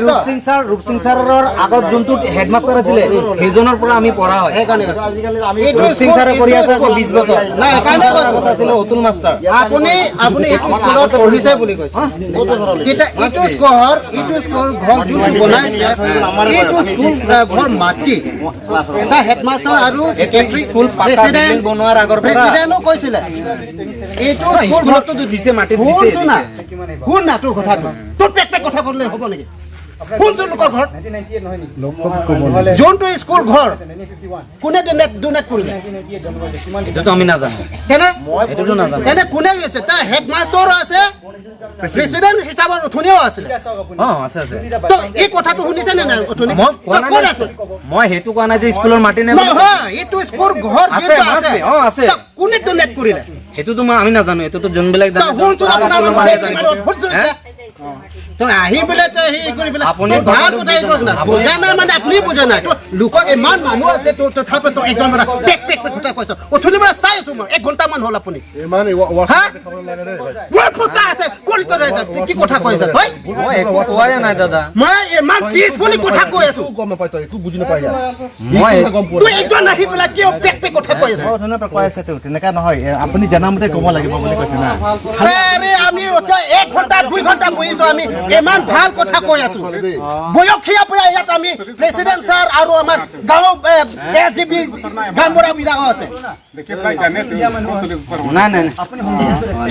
ৰূপ সিং ছাৰ, ৰূপ সিং ছাৰৰ আগত যোনটো হেডমাষ্টাৰ আছিলে, সেইজনৰ পৰা আমি পঢ়া হয়। সেইকাৰণে কৈছোঁ। এইটো ৰূপ সিং স্কুল ছাৰে কৰি আছে স্কুল 20 বছৰ। নাই, সেইকাৰণে কৈছোঁ। আগত আছিলে অতুল মাষ্টাৰ। আপুনি এইটো স্কুলত পঢ়িছে বুলি কৈছে। তেতিয়া এইটো স্কুল ঘৰ যোনটো বনাইছে, এইটো স্কুল ঘৰ মাটি এটা হেডমাষ্টাৰ আৰু ছেক্ৰেটাৰী স্কুল পাকা প্ৰেচিডেণ্ট বিল্ডিং বনোৱাৰ আগৰ পৰা প্ৰেচিডেণ্টো কৈছিলে এইটো স্কুল ঘৰ। স্কুলততো দিছে, মাটিত দিছে। শুনচোন না, শুন না, তোৰ কথাটো, তোৰ পেট পেট কথা ক'লে হ'ব নেকি? শুনচোন, লোকৰ ঘৰত যোনটো স্কুল ঘৰ কোনে ডোনেট কৰিলে? এইটোতো আমি নাজানো। কেনে সেইটোতো নাজানো। তেনে কোনে গৈছে? তাৰ হেডমাষ্টাৰো আছে, প্ৰেচিডেণ্ট হিচাপত অথনিও আছিলে। অ, আছে আছে। তো এই কথাটো শুনিছে নে নাই অথনি? মই কোৱা নাই ক'ত যে- আছে? মই সেইটো কোৱা নাই যে স্কুলৰ মাটি নাই বুলি। নহয়, এইটো স্কুল ঘৰ আছে, যোনটো আছে, আছে, অ, আছে। তো কোনে ডোনেট কৰিলে? সেইটোতো মই আমি নাজানো। এইটোতো যোনবিলাক তো জানে, শুনচোন, তাৰ আপোনাৰ স্কুলৰ মানুহে জানিব। শুনচোন। হে? এতিয়া। তই আহি পেলাই তই হেৰি কৰি পেলাই আপুনি তই ভাল কথাটো কথা হেৰি কৰক না। আপুনি বুজা নাই মানে আপুনি বুজা নাই। তই লোকক ইমান মানুহ আছে, তোৰ তথাপি তই একজন মানে পেক পেক পেক কথা কৈছ। অথনিৰ পৰা চাই আছো মই, এক ঘণ্টামান হ'ল আপুনি। ইমান হা? মোৰ ফুটা আছে, কোন তই আছে? কি কথা কৈছ তই? মই একো কোৱাই নাই দাদা। মই ইমান পিছফুলি কথা কৈ আছো। গম নাপায়, তই একো বুজি নাপায় ইয়াত। মই গম পোৱা তই একজন আহি পেলাই কিয় পেক পেক কথা কৈ আছ? কৈ আছে তেওঁ, তেনেকা নহয়, আপুনি জনামতে ক'ব লাগিব বুলি কৈছে না। আৰে, আমি এতিয়া এক ঘণ্টা 2 ঘণ্টা বহিছো, আমি ইমান ভাল কথা কৈ আছো। বয়সীয়া পৰা ইয়াত আমি প্ৰেচিডেণ্ট ছাৰ আৰু আমাৰ গাঁৱৰ এছ জি পি গাঁওবুঢ়া বিলাকো আছে। নাই নাই নাই।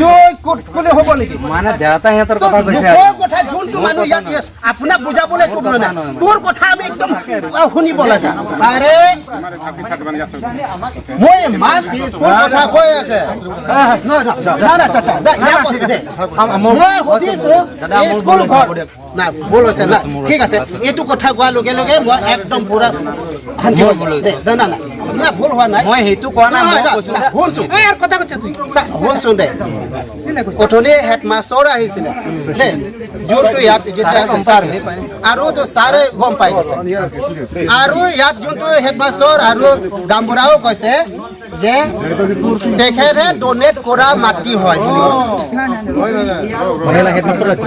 তই ক'ত ক'লে হ'ব নেকি? মানে দেউতা সিহঁতৰ কথা কৈছে। লোকৰ কথা যোনটো মানুহ ইয়াত আপোনাক বুজাবলৈ তোৰ নহয়, তোৰ কথা আমি একদম শুনিব লাগে। আৰে, মই ইমান পিছফুল কথা কৈ আছে। না না, আচ্ছা আচ্ছা, ইয়াক কৈছো দে। মই সুধিছো এই স্কুল ঘৰ নাই, ভুল হৈছে না? ঠিক আছে, এইটো কথা কোৱাৰ লগে লগে মই একদম পুৰা শান্তি হৈ গ'লো। দে, না না না, ভুল হোৱা নাই। মই সেইটো কোৱা নাই, মই নহয়, কৈছো নহয়, যে- শুনচোন। এই, ইয়াৰ কথা কৈছা তুই। শুনচোন দে, অথনি হেডমাষ্টৰ আহিছিলে দেই, যোনটো ইয়াত যেতিয়া ছাৰ আৰু তো ছাৰে গম পাই গৈছে। আৰু ইয়াত যোনটো হেডমাষ্টৰ আৰু গামবুঢ়াও কৈছে যে তেখেতে ডনেট কৰা মাটি হয় বুলি কৈছে। হেডমাষ্টৰ আছে।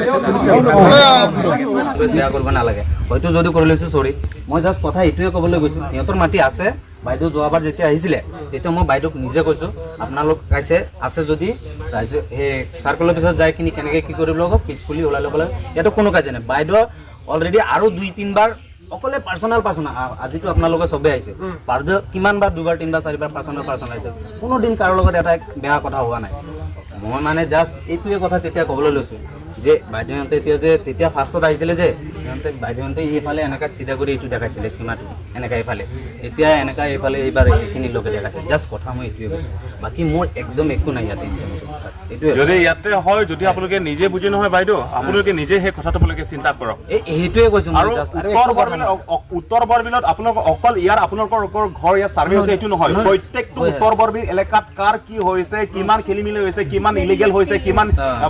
বেয়া কৰিব নালাগে। হয়তো যদি কৰি লৈছো, চৰি। মই জাষ্ট কথা এইটোৱে ক'বলৈ গৈছোঁ, সিহঁতৰ মাটি আছে। বাইদেউ যোৱাবাৰ যেতিয়া আহিছিলে, তেতিয়া মই বাইদেউক নিজে কৈছোঁ, আপোনালোক কাইছে আছে যদি ৰাইজে সেই চাৰ্কলৰ পিছত যাই কিনি কেনেকৈ কি কৰিব লাগিব, পিছফুলি ওলাই ল'ব লাগে। ইয়াতো কোনো কাজিয়া নাই। বাইদেউ অলৰেডি আৰু দুই তিনিবাৰ অকলে পাৰ্চনেল পাৰ্চনেল, আজিতো আপোনালোকে চবেই আহিছে, বাইদেউ কিমান বাৰ, দুবাৰ, তিনিবাৰ, চাৰিবাৰ পাৰ্চনেল পাৰ্চনেল আহিছে। কোনো দিন কাৰো লগত এটা বেয়া কথা হোৱা নাই। মই মানে জাষ্ট এইটোৱে কথা তেতিয়া ক'বলৈ লৈছোঁ যে বাইদেউহঁতে এতিয়া যে তেতিয়া ফাৰ্ষ্টত আহিছিলে যে সিহঁতে, বাইদেউহঁতে এইফালে এনেকা চিধা কৰি এইটো দেখাইছিলে সীমাটো এনেকা এইফালে, এতিয়া এনেকা এইফালে এইবাৰ এইখিনি লোকে দেখাইছে। জাষ্ট কথা মই এইটোৱে কৈছোঁ, বাকী মোৰ একদম একো নাই ইয়াতে এইটোৱে। যদি ইয়াতে হয়, যদি আপোনালোকে নিজে বুজি নহয় বাইদেউ, আপোনালোকে নিজে সেই কথাটো আপোনালোকে চিন্তা কৰক। এই সেইটোৱে কৈছোঁ মই আৰু just, আৰু উত্তৰ একো কৰা বৰবিলত নাই। উত্তৰ বৰবিলত আপোনালোকৰ অকল ইয়াৰ আপোনালোকৰ অকল ঘৰ ইয়াত চাৰ্ভে হৈছে এইটো নহয়। নহয়। প্ৰত্যেকটো হয়। উত্তৰ বৰবিল এলেকাত কাৰ কি হৈছে, কিমান খেলি মেলি হৈছে, কিমান ইলিগেল হৈছে, কিমান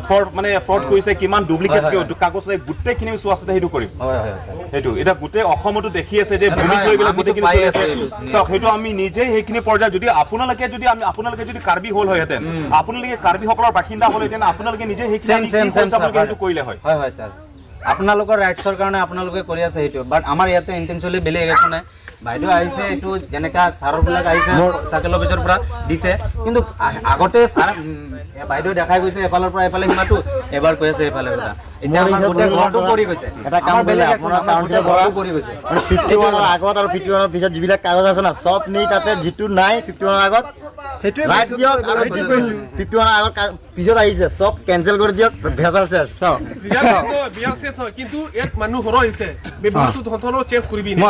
ফ্ৰড, মানে ফ্ৰড কৰিছে, কিমান ডুপ্লিকেট হয়, হয়, হয়। কাগজ লাগে, গোটেইখিনি চোৱা চিতা সেইটো কৰিম। হয় হয় ছাৰ। সেইটো এতিয়া গোটেই অসমতো দেখি আছে যে ভূমিক লৈ পেলাই আমিতো গোটেইখিনি পাই চলি আছো আছে। এইটো। চাওক, সেইটো আমি নিজে সেইখিনি পৰ্যায়ত যদি আপোনালোকে যদি আমি আপোনালোকে যদি কাৰ্বি হ'ল হয়হেঁতেন, আপোনালোকে কাৰ্বিসকলৰ বাসিন্দা হ'লহেঁতেন, আপোনালোকে নিজে সেইখিনি চেম আমি চেম কি চেম কৰিছোঁ, আপোনালোকে সেইটো কৰিলে হয়। হয় হয় ছাৰ, আপোনালোকৰ ৰাইটছৰ কাৰণে আপোনালোকে কৰি আছে সেইটো, বাট আমাৰ ইয়াতে ইণ্টেনশ্যনলি বেলেগ একো নাই। বাইদেউ আহিছে, এইটো যেনেকা ছাৰবিলাক আহিছে, চাৰ্কেল অফিচৰ পৰা দিছে। কিন্তু আগতে ছাৰ বাইদেউ দেখাই গৈছে এফালৰ পৰা এফালে সীমাটো, এবাৰ কৈ আছে এইফালে কথা। এতিয়া আমাৰ গোটেই ঘৰটো পৰি গৈছে। এটা কাম আমাৰ কৰিলে বেলেগ একো আপোনাৰ নাই, আমাৰ গোটেই কাউন্সিলৰ পৰা ঘৰটো পৰি গৈছে। মানে 51ৰ আগত আৰু 51ৰ পিছত যিবিলাক কাগজ আছে না, চব নি তাতে যিটো নাই 51ৰ আগত সেইটোৱে ৰাইট দিয়ক আৰু 51ৰ আগত পিছত আহিছে চব কেঞ্চেল কৰি দিয়ক, ভেজাল শেষ। চাওক। বিয়াৰ শেষ হয়, কিন্তু ইয়াত মানুহ সৰহ হৈছে, ব্যৱহাৰটো তহঁতৰো চেঞ্জ কৰিবি। মই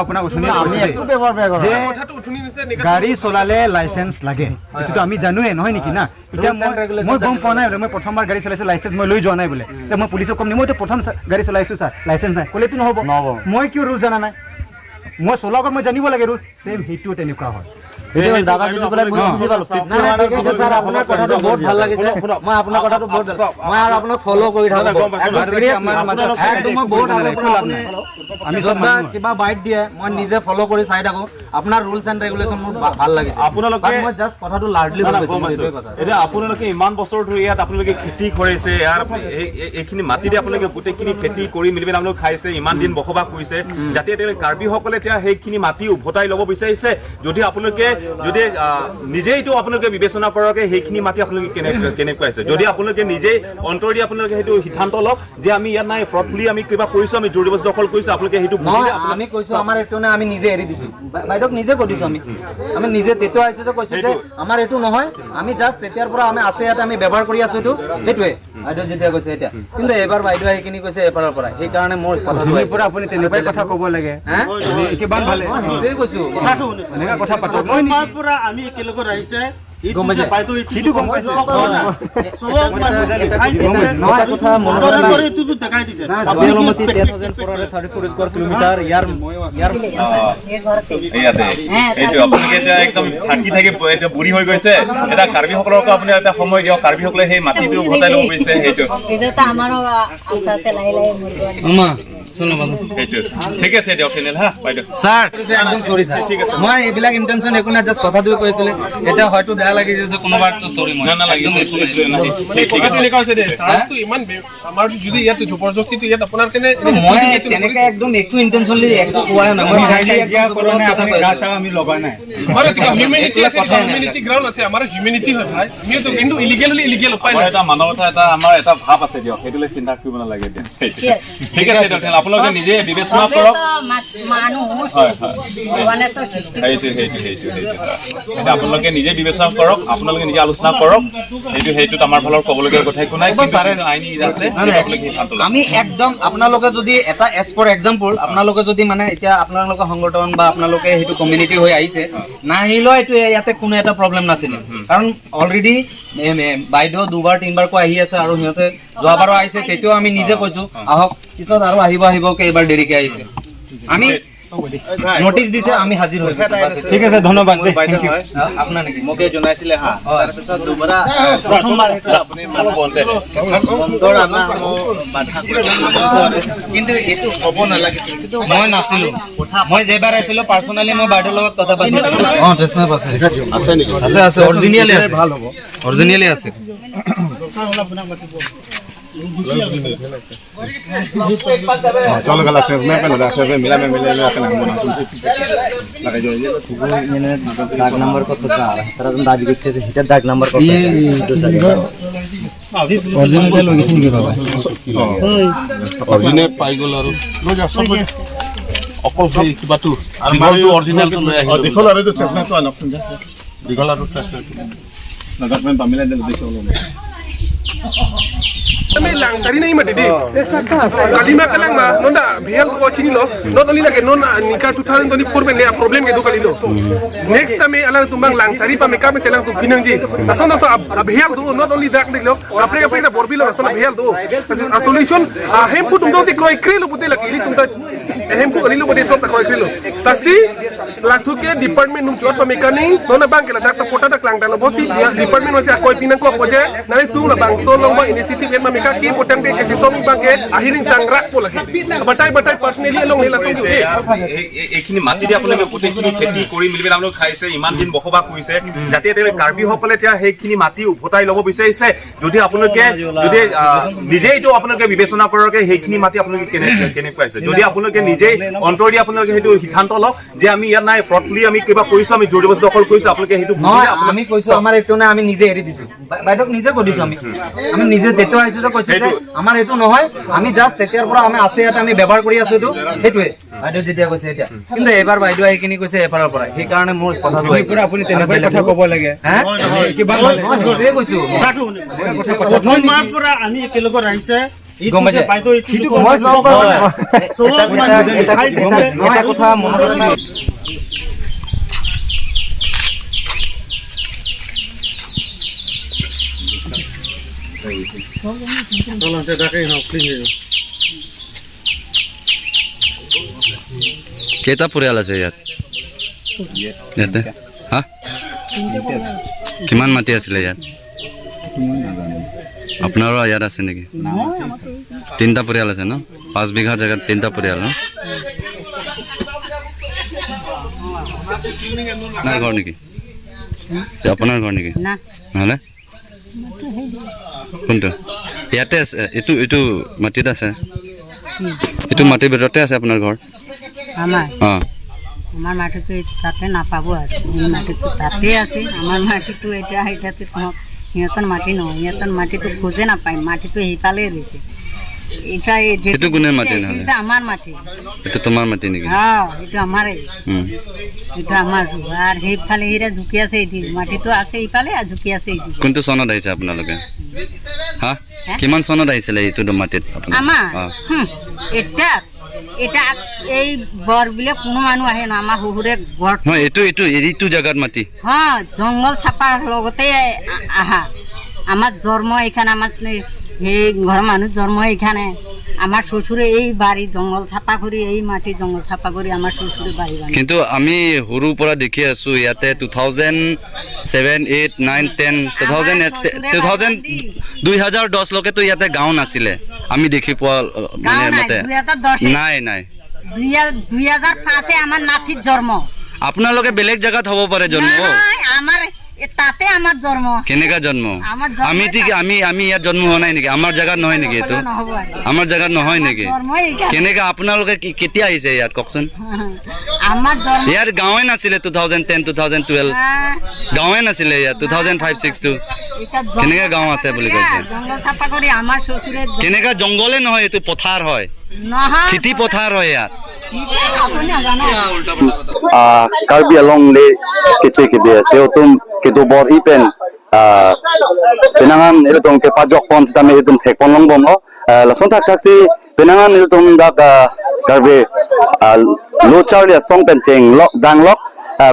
আপোনাক উঠনি আমি কৈছোঁ একো ব্যৱহাৰ বেয়া কৰা যে নাই। কথাটো উঠনি নিছে। গাড়ী চলালে লাইচেঞ্চ লাগে, এইটোতো আমি জানোৱে নহয় নেকি না? এতিয়া Rules and regulations মই গম জানিব। পোৱা নাই বোলে, মই প্ৰথমবাৰ গাড়ী চলাইছোঁ, লাইচেঞ্চ মই লৈ যোৱা নাই বোলে। এতিয়া মই পুলিচক ক'ম নি, মইতো প্ৰথম গাড়ী চলাইছোঁ ছাৰ, লাইচেঞ্চ নাই ক'লেতো নহ'ব। নহ'ব। মই কিয় ৰুল জানা নাই? মই চলোৱাৰ আগত মই জানিব লাগে ৰুলছ। ছেম সেইটোও তেনেকুৱা হয়। সেইটো দাদা যিটো ক'লে মই বুজি পালো। ছাৰ, আপোনাৰ কথাটো বহুত ভাল লাগিছে। মই আপোনাৰ কথাটো বহুত, মই আৰু আপোনাক ফ'ল' কৰি থাকোঁ। একদম মই বহুত আগৰ পৰা, আপুনি কিবা বাইট দিয়ে, মই নিজে ফ'ল' কৰি চাই থাকোঁ। আপোনাৰ ৰুলছ এণ্ড ৰেগুলেশ্যন মোৰ ভাল লাগিছে। আপোনালোকে মই জাষ্ট কথাটো লাৰ্জলি। এতিয়া আপোনালোকে ইমান বছৰ ধৰি ইয়াত আপোনালোকে খেতি কৰিছে, ইয়াৰ এইখিনি মাটিতে আপোনালোকে গোটেইখিনি খেতি কৰি মিলি পেলাই আপোনালোকে খাইছে, ইমান দিন বসবাস কৰিছে, যাতে এতিয়া কাৰ্বিসকলে এতিয়া সেইখিনি মাটি উভতাই ল'ব বিচাৰিছে। যদি আপোনালোকে যদি নিজেইতো আপোনালোকে বিবেচনা কৰাকে সেইখিনি মাটি আপোনালোকে কেনেকুৱা আছে, যদি আপোনালোকে নিজেই অন্তৰ দি আপোনালোকে সেইটো সিদ্ধান্ত লওক যে আমি ইয়াত নাই ফ্ৰডফুলি আমি কিবা কৰিছোঁ, আমি জোৰ জবৰদস্তি দখল কৰিছোঁ, আপোনালোকে সেইটো আমি কৈছোঁ আমাৰ এইটো নাই, আমি নিজে এৰি দিছোঁ। বাইদেউক নিজে কৈ দিছোঁ, আমি নিজে তেতিয়া আহিছোঁ যে কৈছোঁ যে আমাৰ এইটো নহয়, আমি জাষ্ট তেতিয়াৰ পৰা আমি আছে ইয়াতে, আমি ব্যৱহাৰ কৰি আছোঁ এইটো, সেইটোৱে বাইদেউ যেতিয়া কৈছে এতিয়া। কিন্তু এইবাৰ বাইদেউ সেইখিনি কৈছে এইবাৰৰ পৰা, সেইকাৰণে মোৰ কথাটো পৰা আপুনি তেনেকুৱাই কথা ক'ব লাগে। কিমান ভালে সেইটোৱে কৈছোঁ, এনেকুৱা কথা পাতক। পৰা আমি একেলগত আহিছে। একদম থাকি থাকি এতিয়া বুঢ়ী হৈ গৈছে। এটা কাৰ্বিসকলকো আপুনি এটা সময় দিয়ক, কাৰ্বিসকলে সেই মাটিটো উভতাই ল'ব বিচাৰিছে। সেইটো ঠিক আছে দিয়ক হা বাইদেউ। ছাৰ একদম চৰি ছাৰ, মই এইবিলাক ইণ্টেনশ্যন একো নাই, জাষ্ট কথাটো কৈছিলে। এতিয়া হয়তো বেয়া লাগি গৈছে কোনোবাৰ, তো চৰি। মই ইমান আমাৰ যদি ইয়াত জবৰদস্তিটো ইয়াত আপোনাৰ কেনে মই তেনেকে একদম একো ইণ্টেনশ্যনলি একো কোৱাই নাই। মই আমি লগা নাই, হিউমেনিটি গ্ৰাউণ্ড আছে, আমাৰ হিউমেনিটি হয় ভাই। আমিও কিন্তু ইলিগেল হলে ইলিগেল উপায় নাই, এটা মানৱতা এটা আমাৰ এটা ভাৱ আছে দিয়ক, সেইটোলৈ চিন্তা কৰিব নালাগে। ঠিক আছে দিয়ক, আপোনালোকে নিজে বিবেচনা কৰক। সেইটো সেইটো সেইটো সেইটো এতিয়া আপোনালোকে নিজে বিবেচনা কৰক, আপোনালোকে নিজে আলোচনা কৰক। সেইটো সেইটোত আমাৰ ফালৰ ক'বলগীয়া কথা একো নাই। আইনী আছে, আমি একদম আপোনালোকে যদি এটা এজ ফৰ এক্সাম্পল আপোনালোকে যদি মানে এতিয়া আপোনালোকৰ সংগঠন বা আপোনালোকে সেইটো কমিউনিটি হৈ আহিছে, নাহিলেও এইটো ইয়াতে কোনো এটা প্ৰব্লেম নাছিলে, কাৰণ অলৰেডি বাইদেউ দুবাৰ তিনিবাৰকৈ আহি আছে আৰু সিহঁতে যোৱাবাৰো আহিছে, তেতিয়াও আমি নিজে কৈছোঁ আহক, পিছত আৰু আহিব আহিবকে এইবাৰ দেৰিকে আহিছে। আমি নোটিচ দিছে, আমি হাজিৰ হৈ গৈছো। ঠিক আছে, ধন্যবাদ। আপোনাৰ নেকি মোকে জনাইছিলে হা, তাৰপিছত দুবাৰা প্ৰথমবাৰ সেইটো আপুনি কিন্তু এইটো হ'ব নালাগিছিল, কিন্তু মই নাছিলো, মই যেবাৰ আহিছিলো পাৰ্চনেলি মই বাইদেউৰ লগত কথা পাতিছিলো। অ, ড্ৰেছ মেপ আছে, আছে নেকি? আছে আছে, অৰিজিনেলি আছে, ভাল হ'ব, অৰিজিনেলি আছে। দাগ নাম্বার কত স্যার? তারা দাবি করতেছে সেটার দাগ নাম্বার কত? অরিজিনালটা লৈ গৈছে নেকি বাবা? অরিজিনাল পাই গ'ল আৰু অকল সেই কিবাটো অৰিজিনেলটো লৈ আহিলো। দীঘল আৰু এইটো চেষ্টাটো আনকচোন, দীঘল আৰু চেষ্টাটো নাজাকমেন পামিলাই দিলে দেখি অলপ। আমি langtari nei ma dede kalima kalang ma nonda bhel ko chini lo not only lage non nika 2024 mein le problem ge do kalilo next time ala tumbang langtari pa makeup selang tu pinang ji ason to bhel do not only dak lo apre apre na borbi lo ason bhel do a solution a hempu tum do si koi krelo bute lagi tum ta hempu kalilo bute sob koi krelo tasi langthu ke department num chot pa mechanic nona bang ke la dak ta pota ta klang ta lo bosi department wasi koi pinang ko koje nari tum la bang so long ba initiative en ma meka ki potem ke ke somi bang ke ahiring tangrak po lagi batai batai personally long lela song এইখিনি মাটি দি আপোনালোকে গোটেইখিনি খেতি কৰি মিলি পেলাই আপোনালোকে খাইছে, ইমান দিন বসবাস কৰিছে, যাতে এতিয়া কাৰ্বিসকলে এতিয়া সেইখিনি মাটি উভতাই ল'ব বিচাৰিছে। যদি আপোনালোকে যদি নিজেইতো আপোনালোকে বিবেচনা কৰাকে সেইখিনি মাটি আপোনালোকে কেনেকুৱা আছে, যদি আপোনালোকে নিজেই অন্তৰ দি আপোনালোকে সেইটো সিদ্ধান্ত লওক যে আমি ইয়াত নাই ফ্ৰডফুলি আমি কিবা কৰিছোঁ, আমি জোৰ জবৰদস্তি দখল কৰিছোঁ, আপোনালোকে সেইটো আমি কৈছোঁ আমাৰ এইটো নাই, আমি নিজে এৰি দিছোঁ। বাইদেউক নিজে কৈ দিছোঁ, আমি আমি নিজে তেতিয়া আহিছোঁ যে কৈছোঁ যে আমাৰ এইটো নহয়, আমি জাষ্ট তেতিয়াৰ পৰা আমি আছে ইয়াতে, আমি ব্যৱহাৰ কৰি আছোঁ এইটো, সেইটোৱে বাইদেউ যেতিয়া কৈছে এতিয়া। কিন্তু এইবাৰ বাইদেউ আহিখিনি কৈছে এইবাৰৰ পৰা, সেইকাৰণে মোৰ কথাটো পৰা আপুনি তেনেকুৱাই কথা ক'ব লাগে। সেইটোৱে কৈছোঁ, প্ৰথমবাৰ পৰা আমি একেলগত আহিছে। গম পাইছে? এটা কথা মনত কেইটা পৰিয়াল আছে ইয়াত? ইয়াতে হা? কিমান মাটি আছিলে ইয়াত? আপোনাৰো ইয়াত আছে নেকি? তিনিটা পৰিয়াল আছে ন? 5 বিঘা জেগাত তিনিটা পৰিয়াল ন? আপোনাৰ ঘৰ নেকি? আপোনাৰ ঘৰ নেকি? নহ'লে কোনটো ইয়াতে আছে? এইটো এইটো মাটিত আছে, এইটো মাটিৰ ভিতৰতে আছে আপোনাৰ ঘৰ? অঁ, আমাৰ মাটিটো তাতে নাপাব আৰু এই মাটিটো তাতে আছে। আমাৰ মাটিটো এতিয়া এতিয়াতো সিহঁতৰ মাটি নহয়, সিহঁতৰ মাটিটো খোজে নাপায়, মাটিটো সেইফালে ৰৈছে। এটা এইটো কোনে মাটি নহ'লে? আমাৰ মাটি। এইটো তোমাৰ মাটি নেকি? অঁ, এইটো আমাৰে, এইটো আমাৰ। আৰু সেইফালে সেইটা ঝুঁকি আছে, এইটো মাটিটো আছে এইফালে আৰু ঝুঁকি আছে এইটো। কোনটো চনত আহিছে আপোনালোকে? হা, কিমান চনত আহিছিলে এইটো মাটিত? আমাৰ এতিয়া এটা এই বৰ বোলে কোনো মানুহ আহে না, আমাৰ শহুৰে ঘৰ নহয়। এইটো এইটো এইটো জেগাত মাটি? হা, জংঘল চাপাৰ লগতে আহা। আমাৰ জন্ম এখানে, আমাৰ সেই ঘৰৰ মানুহ জন্ম এইখানে। আমাৰ শ্বশুৰে এই বাৰী জংঘল চাফা কৰি, এই মাটি জংঘল চাফা কৰি আমাৰ শ্বশুৰে বাৰী বানাই। কিন্তু আমি সৰুৰ পৰা দেখি আছো ইয়াতে 2007, 8, 9, 10, 2000 2010 লৈকেতো ইয়াতে গাঁও নাছিলে, আমি দেখি পোৱা মানে মতে। নাই নাই, 2005 আমাৰ নাতিৰ জন্ম। আপোনালোকে বেলেগ জেগাত হ'ব পাৰে জন্ম। আমাৰ তাতে আমাৰ জন্ম। কেনেকা জন্ম? আমি ঠিক আমি আমি ইয়াত জন্ম হোৱা নাই নেকি? আমাৰ জেগাত নহয় নেকি? এইটো আমাৰ জেগাত নহয় নেকি? কেনেকা আপোনালোকে কেতিয়া আহিছে ইয়াত কওকচোন? ইয়াত গাঁৱে নাছিলে 2010, 2012 গাঁৱে নাছিলে ইয়াত। 2005, 6 কেনেকা গাঁও আছে বুলি কৈছে? কেনেকা জংঘলে নহয়, এইটো পথাৰ হয়, খেতি পথাৰ হয় ইয়াত। Karbi Anglong le keche ke be se otum ke do bor ipen penangan iltum ke pajok pon stame iltum thek pon long bom lo la son thak thak si penangan iltum dak karbi lo char le song pen cheng lok dang lok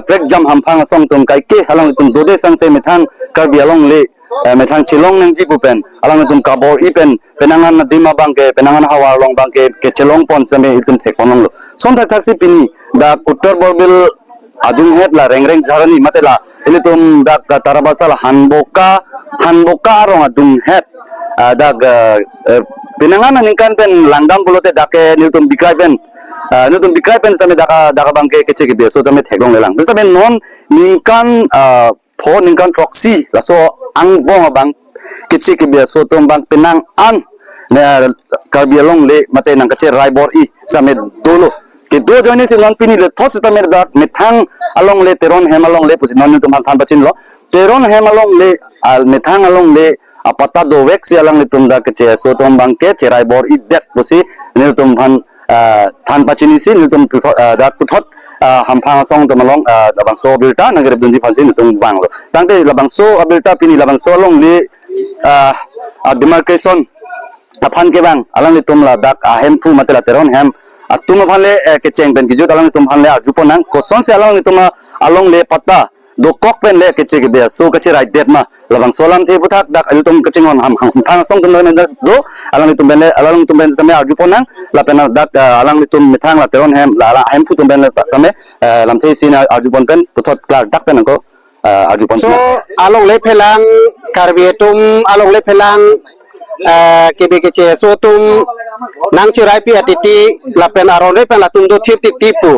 prek jam ham phang song tum kai ke halang tum dode sang se methang Karbi Anglong le methang chilong nang ji pu pen alang tum kabor ipen penangan na dima bangke penangan hawar long bangke ke chelong pon same itum thek pon long lo son thak thak si pini da uttar borbil adung het la reng reng jharani mate la ilitum dak tarabasa la hanboka hanboka rong adung het dak penangan ningkan pen langdam bolote dake niltum bikrai pen niltum bikrai pen same daka daka bangke keche ke beso tame thekong lelang same non ningkan pho ningkan proxy la so ang bong bang keche ke beso tom bang penang an ne Karbi Anglong le mate nang kache raibor i same dolo ke do joine si non pini le thot sita mer dak methang along le teron hem along le pusi non tum than bachin lo teron hem along le al methang along le apata do wek si along le tum dak che so tom bang ke cherai bor i det pusi ne tum han than bachin si ne tum dak puthot ham phang song tum along labang so bilta nagar bunji phansi ne tum bang lo tangte labang so abilta pini labang so along le demarcation aphan ke bang along le tum la dak hem phu mate la teron hem atum phanle ke cheng pen kijut along tum phanle arjupo nang koson se along tum along le patta do kok pen le ke che ke be so ke che right det ma labang solam the puthak dak al tum ke cheng on ham ham phang song tum le do along tum ben le along tum ben same arjupo nang la pen dak along tum methang la teron hem la la hem phu tum ben le tame lam the sin arjupon pen puthot klar dak pen ko arjupon so along le phelang karbi tum along le phelang kebe ke che so tum nang chirai pi atiti lapen aron re pen latum do thip tip tipu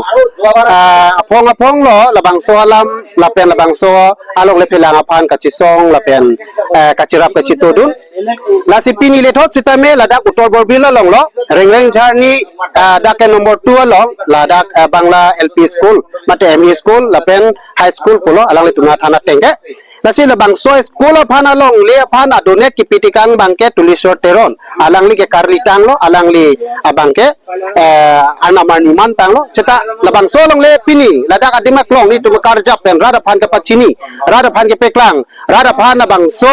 apong apong lo labang so alam lapen labang so along le phelang apan ka chi song lapen ka chirap ka chi todun la sipini le thot sitame ladak uttor borbil along lo reng reng jharni dak number 2 along ladak Bangla LP school mate ME school lapen high school polo along le tuna thana tenge lasi labang so school phan along le phan donate ki pitikang bangke tulisor teron alang li ke karli tang lo alang li abangke anamar niman tang lo seta labang so long le pini ladak adimak long ni tum karja pen rada phan ke pachini rada phan ke peklang rada phan labang so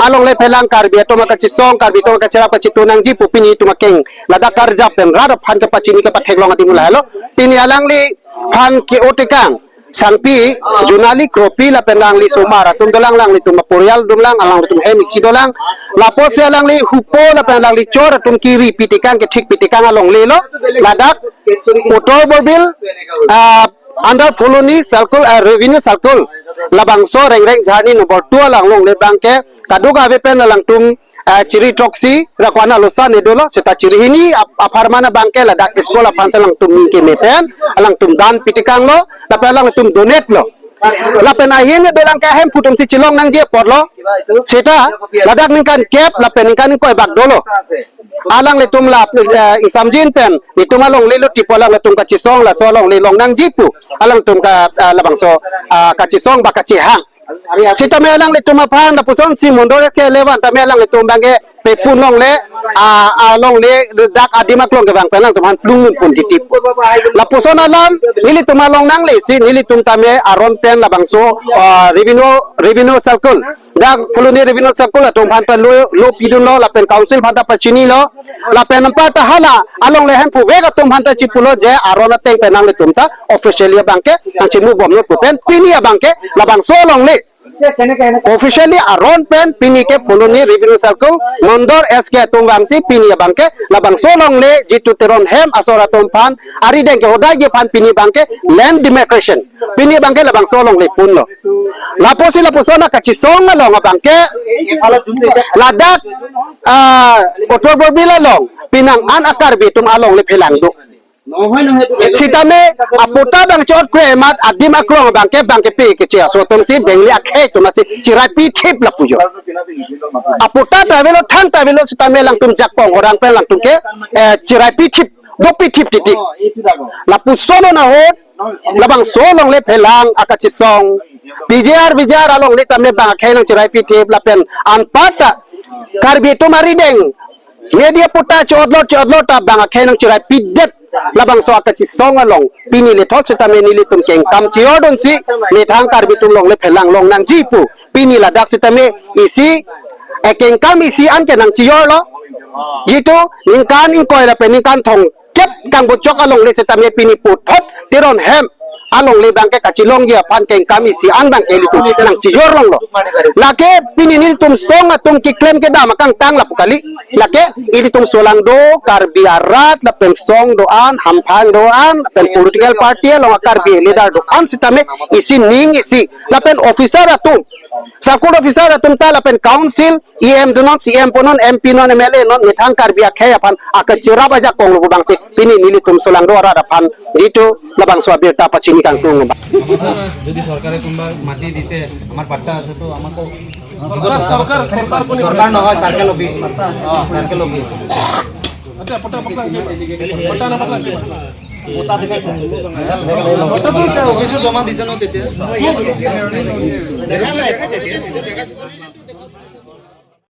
along le phelang karbi to maka chisong karbi to ka chera pachitunang ji pupini tumakeng ladak karja pen rada phan ke pachini ke pathek long adimula helo pini alang li phan ke otekang Sangpi junali kropi la penang li sumara tum dolang lang li tum porial dumlang alang tum hemi sidolang lapot se alang li hupo la penang li chor tum kiri pitikang ke thik pitikang along li lo ladak Uttar Borbil under Phuloni circle revenue circle labang so reng reng jharni number 2 lang long le bangke kaduga ve pen lang tum ciri troksi rakwana losa ne dolo seta ciri hini aparmana bangke la dak iskola pansalang tum ke mepen alang tum dan pitikang lo la lang tum donate lo la pen ahin dolang ka hem putum si chilong nang je porlo seta ladak ningkan cap la pen ningkan koi bak dolo alang le tum la samjin pen ni tum along le lo tipolang le tum ka chisong la solong le long nang jipu alang tum ka labang so ka chisong ba ka chihang sita me alang le tum aphan la puson si mondore ke lewan ta me alang le tum bangke pe pun long le a long le dak adimak long ke bang pen lang tum han plung pun ditip la puson alam nili tum along nang le si nili tum ta me aron pen la bang so revenue circle dak puluni revenue circle la tum han ta lo lo pidun lo la pen council phanta pachini lo la pen pa ta hala along le hem pu vega tum han ta chipulo je aron teng pen nang le tum ta officially bangke ang chimu bom lo pen pini bangke la bang so long le officially aron pen pini ke puluni revenue circle mondor sk tumwangsi pini bangke labang solong le jitu teron hem asora tumpan ari deng ke hodai je pan pini bangke land demarcation pini bangke labang solong le punlo laposi laposona kachi song long bangke ladak otobor bila long pinang an akar bitum along le phelang du sitame apota bang chot kre mat adim akrong bangke bangke pe ke che so tom si bengli akhe to masi chirapi thip la pujo apota ta velo than ta velo sitame lang tum jakpong orang pe lang tum ke chirapi thip dopi thip titi la pusono na hot labang so long le phelang akachi song bijar bijar along le tamne bang akhe lang chirapi thip la pen an pata karbi tumari deng media pota chodlo chodlo ta bang akhe lang chirapi det labang so akachi song along pini le thot sita me nili tum keng kam chiodon si me thang karbi tum long le phelang long nang jipu pini la dak sita me isi ekeng kam isi an ke nang chior lo jitu ningkan ing koi la pe ningkan thong kep kang bo chok along le sita me pini put thot tiron hem along le bangke kachilong ye pan keng kam isi an bang ke litu nang chior long lo lake pini nil tum song atum ki claim ke dam kang tang la pukali lake ini tum solang do karbi arat la pen song do an hamphan do an pen political party long karbi leader do an sitame isi ning isi la pen officer atum circle officer atum ta la pen council EM do non CM ponon MP non MLA non mithang karbi akhe apan akachira baja kong lu bangsi pini nili tum solang do ara pan jitu labang so abir ta pachini kang tung যদি সরকারে কোনোবা মাটি দিছে আমার পাট্টা আছে তো আমাকে সরকার নহয় সার্কেল অফিস সার্কেল অফিস আচ্ছা পটা পকলা পটা না পকলা পট্টাটো অফিসত জমা দিছে ন তেতিয়া।